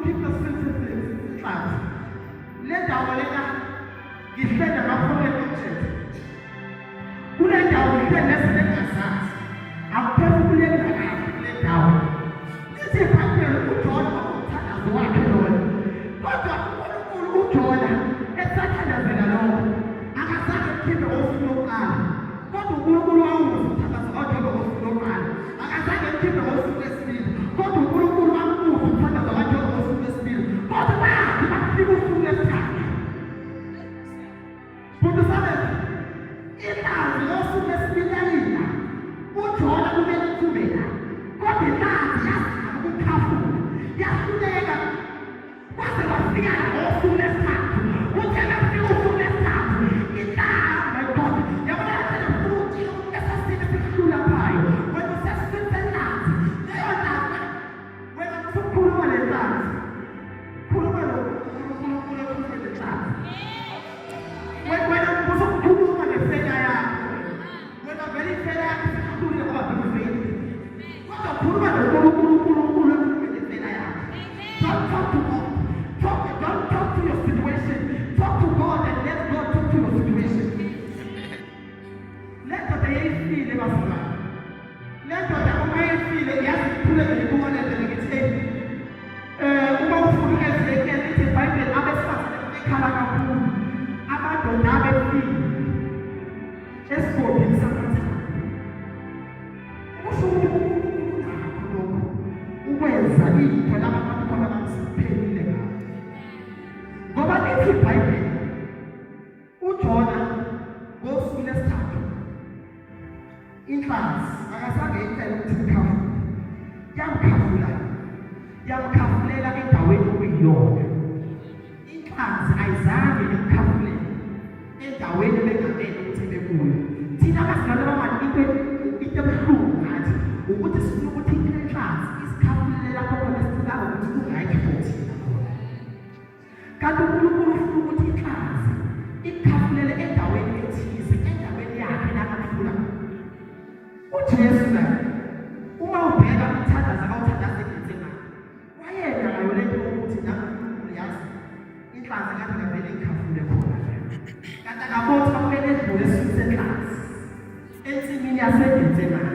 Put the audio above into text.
keep the sensitive facts. Let our letter defend our foreign object. Who let our defend less than us? I'm perfectly let down. This is a partner who told us as one alone. But who told us it's such as an alone. I can keep the old slow man. What do we do? I can keep the old slow speed. What do we do? Kata kamu tak boleh boleh susah kelas. Ensi mini asal di sana.